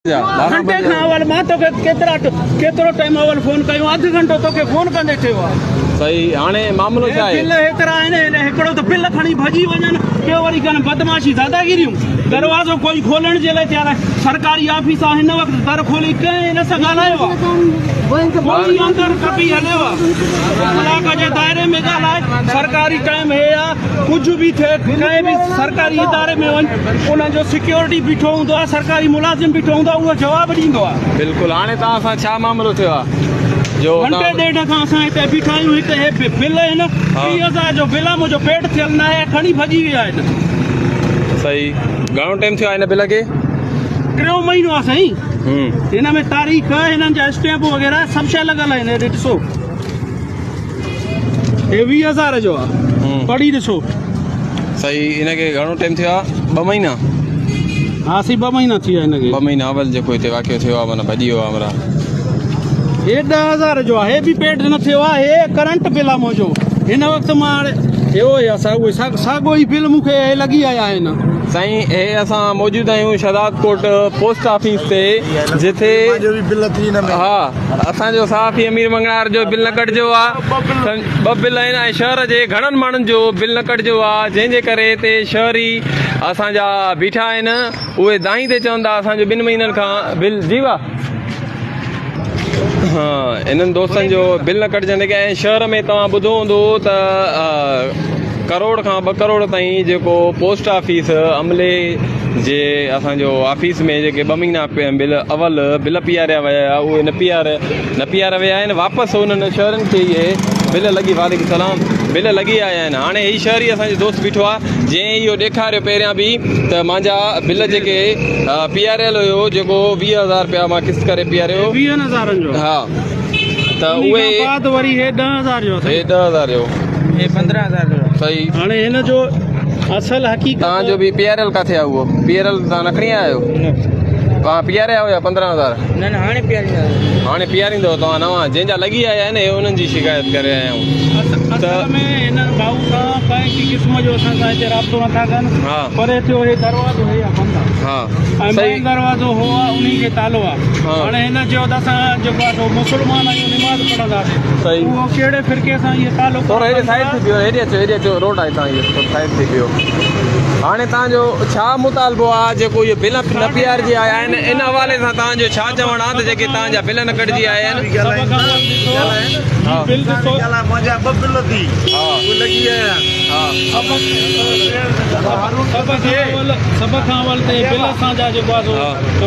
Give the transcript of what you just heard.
گهنٽي کان اول مان توکي ڪيترا ڪيترو ٽائيم اول فون ڪيو، اڌ گهنٽو توکي فون ڪندي ٿيو آ. صحيح، هاڻي معاملو ڇا آهي؟ بل هيترا آهن، هن هڪڙو ته بل کڻي ڀڄي وڃن، ٻيو وري ڪن بدمعاشي داداگيريون. دروازو ڪوئي کولڻ جي لاء تيار آهي؟ سرڪاري آفيس آ، هن وقت در کولي ڪنهن هن سان ڳالهايو آ؟ ڪوئي اندر ٽپي هليو آ؟ اخلاق جي دائري ۾ ڳالهاء، سرڪاري ٽائيم هي آ، ڪجهه به ٿئي ڪنهن به سرڪاري اداري ۾ وڃ، انهن جو سيڪيورٽي بيٺو هوندو آهي، سرڪاري ملازم بيٺو هوندو آهي، اهو جواب ڏيندو آهي. بلڪل، هاڻي توهان سان ڇا معاملو ٿيو آهي جو گهنٽي ڏيڍ کان اسان هتي بيٺا آهيون، هتي هي بل آهن، 30,000 جو بل آهي، منهنجو پيڊ ٿيل ناهي، کڻي ڀڄي ويا آهن. صحيح، گهڻو ٽائيم ٿيو آهي هن بل کي؟ ٽيون مهينو آهي سائين، هن ۾ تاريخ، هنن جا اسٽيمپ وغيره سڀ شيء لڳل آهن، هيڏي ڏسو. هي 20,000 جو آ، پڙهي ڏسو. صحيح، ان کي گهڻو ٽائيم ٿيو آ؟ 2 مهينا؟ ها سائين، 2 مهينا ٿي ويا هن کي. 2 مهينا اول جيڪو هتي واقعو ٿيو آ، معنيٰ ڀڄي ويو آ همراهه. هي 10,000 جو آ، هي به پيڊ نه ٿيو آ، هي ڪرنٽ بل آ منهنجو هن وقت. مان هاڻي هي اهو ئي ساڳو ئي بل مون کي هي لڳي آيا آهن. سائين، هي اسان موجود آهيون شهداد ڪوٽ پوسٽ آفيس تي، جتي ها اسان جو صحافي امير مڱڻهار جو بل نه ڪٽجيو آ، 2 بل آهن ۽ شهر جي گهڻن ماڻهن جو بل نه ڪٽجيو آ، جنهن جي ڪري هتي شهري اسان جا بيٺا آهن، اهي دانهين تي چون ٿا اسان جو 2 مهينن کان بل جي وا ها انهن دوستن جو بل نه ڪٽجندي ۽ شهر ۾ توهان ٻڌو هوندو ته ڪروڙ کان 2 ڪروڙ تائين جيڪو پوسٽ آفيس عملي جي اسان جو آفيس ۾ جيڪي 2 مهينا بل اول بل پياريا ويا اهي نه پياريا ويا آهن، واپس انهن شهرين کي اهي بل لڳي، وعليڪم السلام، بل لڳي آيا آهن. هاڻي هي شهري اسان جو دوست بيٺو آهي، جنهن اهو ڏيکاريو پهريان به ته مانجا بل جيڪي پياريل هيو، جيڪو 20,000 رپيا مان قسط ڪري پياريو 20,000 جو، ها ته اهي بعد وري هي 10,000 جو، هي 10,000 جو، هي 15,000 جو. صحيح، هاڻي هن جو اصل حقيقت توهان جو به پياريل ڪاٿي آهي؟ اهو پياريل توهان نه کڻي آيا آهيو؟ توهان پياريا هيا 15,000؟ نه نه، هاڻي پياريندا. هاڻي پياريندو توهان نوان جنهن جا لڳي آيا آهن، انهن جي شڪايت ڪري آيا آهيون. اصل ۾ هنن ڀائو سان ڪنهن به قسم جو اسان سان هتي رابطو نٿا ڪن. پري ٿيو، هي دروازو هي بند آهي. ۽ مين دروازو هو آهي، انهي کي تالو آهي. هاڻي هن چيو ته اسان جيڪو آهي سو مسلمان آهيون، نماز پڙهنداسين. اهو ڪهڙي فرقي سان اهي تعلق؟ ٿورو هيڏي سائيڊ ٿي بيهو، هيڏي اچو، هيڏي اچو، روڊ آهي، تان اهو سائيڊ ٿي بيهو. هاڻي تان جو ڇا مطالبو آهي؟ جيڪو اهي بل نه پيارجي آيا آهن، ان حوالي سان تان جو ڇا چوڻ آهي ته جيڪي تان جا بل نه ڪٽجي آيا آهن؟ سڀ کان اول ڏسو، بل ڏسو. منهنجا 2 بل ٿي لڳي آيا. سڀ کان اول ته بل اسان جا جيڪو آهي سو